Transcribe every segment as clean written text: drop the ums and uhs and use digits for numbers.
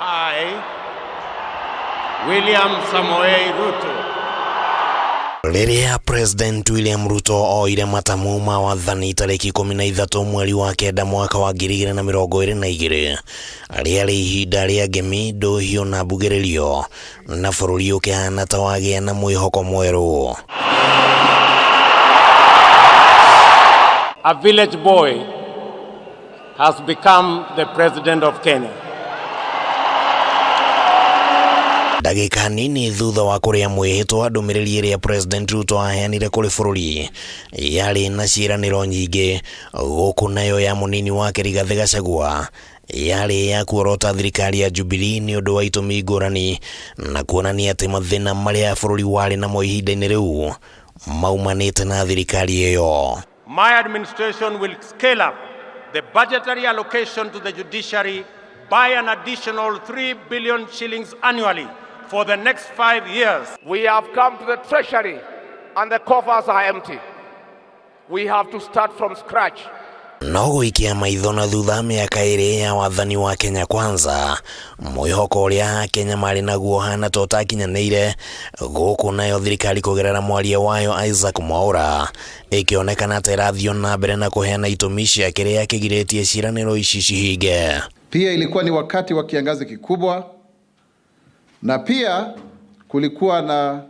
I, William Samoei Ruto. Rĩrĩa President William Ruto oire matamu ma wathani tarĩki 13 mweri wa kenda mwaka wa 2022, rĩarĩ ihinda rĩa ngemi, ndũhiũ na mbugĩrĩrio, na bũrũri ũkĩhana ta wagĩa na mwĩhoko mwerũ. A village boy has become the president of Kenya. Ndagĩka nini thutha wa kũrĩa mwĩhĩtwa, ndũmĩrĩri ĩrĩa President Ruto aheanire kũrĩ bũrũri yarĩ na ciĩranĩro nyingĩ, gũkũ nayo ya mũnini wake Rigathĩ Gachagua yarĩ ya kuorota thirikari ya Jubilee nĩ ũndũ wa itũmi ngũrani na kuonania atĩ mathĩna marĩa bũrũri warĩ namo ihinda-inĩ rĩu maumanĩte na thirikari ĩyo. My administration will scale up the budgetary allocation to the judiciary by an additional 3 billion shillings annually for the next 5 years. We have come to the treasury and the coffers are empty. We have to start from scratch. No gũikia maitho na thutha mĩaka ĩrĩ ya wathani wa Kenya Kwanza, mwĩhoko ũrĩa Kenya marĩ naguo hana ta ũtakinyanĩire, gũkũ nayo thirikari kũgerera mwaria wayo Isaac Mwaura ĩkĩonekana ta ĩrathiĩ na mbere na kũheana itũmi cia kĩrĩa kĩgirĩtie ciĩranĩro ici cihinge. Pia ilikuwa ni wakati wa kiangazi kikubwa na pia kulikuwa na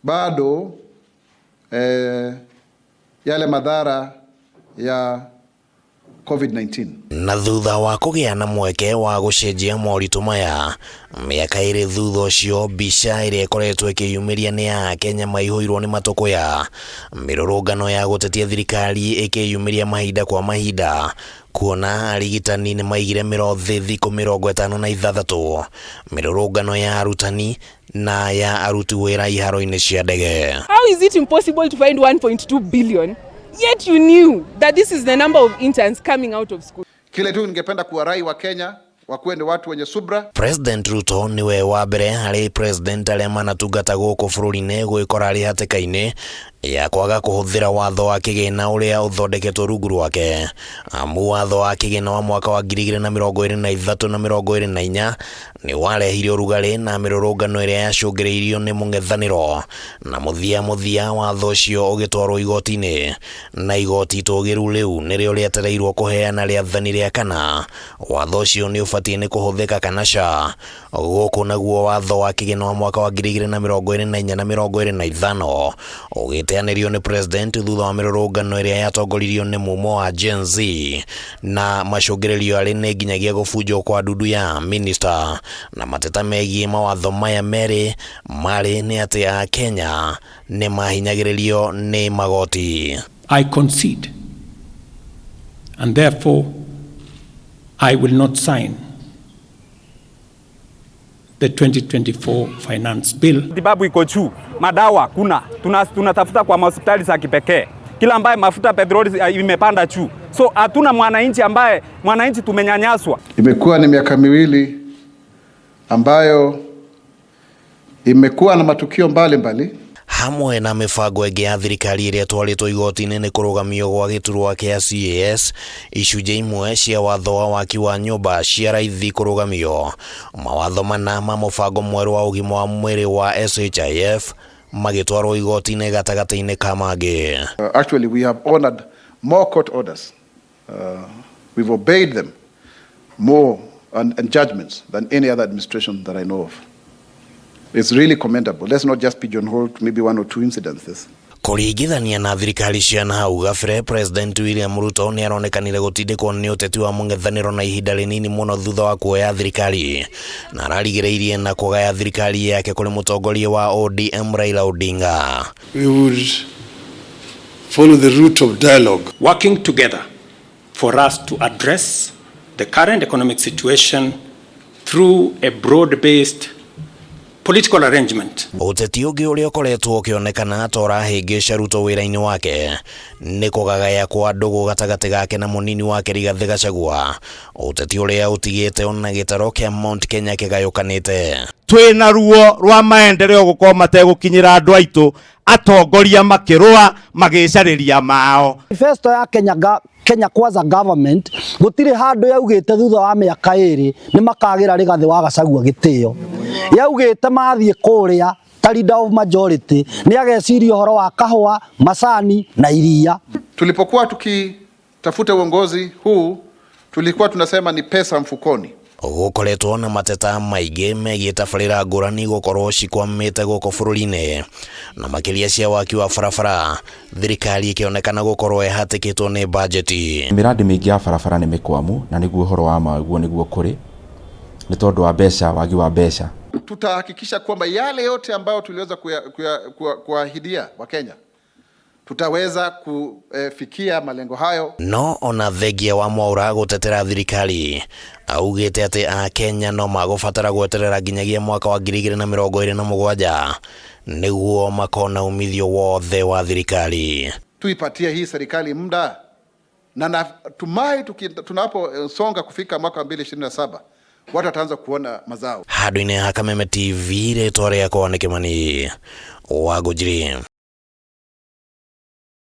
bado yale madhara ya COVID-19. Na thutha wa kũgĩa na mweke wa gũcenjia moritũ maya mĩaka ĩrĩ thutha ũcio, mbica ĩrĩa ĩkoretwo ĩkĩyumĩria nĩ ya Akenya maihũirwo nĩ matũkũya, mĩrũrũngano ya gũtetia thirikari ĩkĩyumĩria mahinda kwa mahinda, kuona arigitani nĩ maigire mĩro thĩ thikũ 56, mĩrũrũngano ya arutani na ya aruti wĩra iharo-inĩ cia ndege. How is it impossible to find 1.2 billion? Yet you knew that this is the number of interns coming out of school. Kile tu ningependa kuwarai wa Kenya wakuwe ni watu wenye subra. President Ruto niwe wa mbere harĩ president arĩa manatungata gũkũ bũrũri-inĩ gwĩkora arĩ hatĩka-inĩ ya kwaga kũhũthĩra watho wa kĩgĩna ũrĩa ũthondeketwo rungu rwake, amu watho wa kĩgĩna wa mwaka wa 2023 na 24 nĩ warehire ũrugarĩ na mĩrũrũngano ĩrĩa yacũngĩrĩirio nĩ mũng'ethanĩro, na mũthia mũthia watho ũcio ũgĩtwarwo igoti-inĩ, na igoti itũgĩru rĩu nĩrĩo rĩetereirwo kũheana rĩathani rĩa kana watho ũcio nĩ ũbatiĩ nĩ kũhũthĩka kana ca. Gũkũ naguo watho wa kĩgĩna wa mwaka wa 2024 na 25 ũgĩteanĩrio nĩ president thutha wa mĩrũrũngano ĩrĩa yatongoririo nĩ mumo wa Gen Z, na macũngĩrĩrio arĩ nĩ nginyagia gũbunjwo kwa ndundu ya minister, na mateta megiĩ mawatho maya merĩ marĩ nĩ atĩ Akenya nĩ mahinyagĩrĩrio nĩ magoti. I concede, and therefore I will not sign the 2024 finance bill. Matibabu iko juu, madawa kuna, tunatafuta kwa mahospitali za kipekee. Kila ambaye mafuta petroli imepanda juu, so hatuna mwananchi ambaye mwananchi tumenyanyaswa. Imekuwa ni miaka miwili ambayo imekuwa na matukio mbalimbali mbali. Hamwe na mĩbango ĩngĩ ya thirikari ĩrĩa ĩtwarĩtwo igoti-inĩ nĩ kũrũgamio gwa gĩturwa kĩa CAS, icunjĩ imwe cia watho wa waki wa nyũmba cia raithi kũrũgamio, mawatho mana ma mũbango mwerũ wa ũgima wa mwĩrĩ wa SHIF magĩtwarwo igoti-inĩ gatagatĩ-inĩ ka mangĩ. Actually, we have honored more court orders. We've obeyed them more and judgments than any other administration that I know of. It's really commendable. Let's not just pigeonhole maybe one or two incidences. Kũringithania na thirikari cia na hau gabere, President William Ruto nĩ aronekanire gũtindĩkwo nĩ ũteti wa mũng'ethanĩro na ihinda rĩnini mũno thutha wa kuoya thirikari, na ararigĩrĩirie na kũgaya thirikari yake kũrĩ mũtongoria wa ODM Raila Odinga. We would follow the route of dialogue. Working together for us to address the current economic situation through a broad-based political arrangement. Ũteti ũngĩ ũrĩa ũkoretwo ũkĩonekana ta ũrahĩngĩca Ruto wĩra-inĩ wake nĩ kũgagaya kwa ndũgũ gatagatĩ gake na mũnini wake Rigathĩ Gachagua, ũteti ũrĩa ũtigĩte ona gĩtaro kĩa Mount Kenya kĩgayũkanĩte. Twĩna ruo rwa maendeleo gũkorwo mategũkinyĩra andũ aitũ, atongoria makĩrũa magĩcarĩria mao. Manifesto ya Kenya, Kenya Kwanza government gutire handu yaugite thutha wa miaka iri ni makagira Rigathi wa Gachagua gitio. Yaugite mathie kuria ta leader of majority ni ageciria uhoro wa kahua, macani na iria. Tulipokuwa tukitafuta uongozi huu tulikuwa tunasema ni pesa mfukoni. Gukoretwo na mateta maingĩ megiĩ tabarĩra ngũrani gũkorwo cikwamĩte gũkũ bũrũri-inĩ na makĩria cia waki wa barabara, thirikari ĩkĩonekana gũkorwo ĩhatĩkĩtwo nĩ bajeti. Miradi mĩingĩ ya barabara nĩ mĩkwamu na nĩguo ũhoro wa ma guo nĩguo kũrĩ nĩ tondũ wa mbeca, wagi wa mbeca. Tutahakikisha kwamba yale yote ambayo tuliweza kuahidia Wakenya tutaweza kufikia malengo hayo. No ona thengia wa Mwaura gutetera thirikari augite ati Akenya no magũbatara gweterera nginyagia mwaka wa 2027 nĩguo makona umithio wothe wa thirikari. Tuipatie hii serikali muda na natumai tunaposonga kufika mwaka wa 2027 watu wataanza kuona mazao. Handũ-inĩ ha Kameme TV, rĩtwa rĩakwa nĩ Kĩmani wa Ngũnjiri.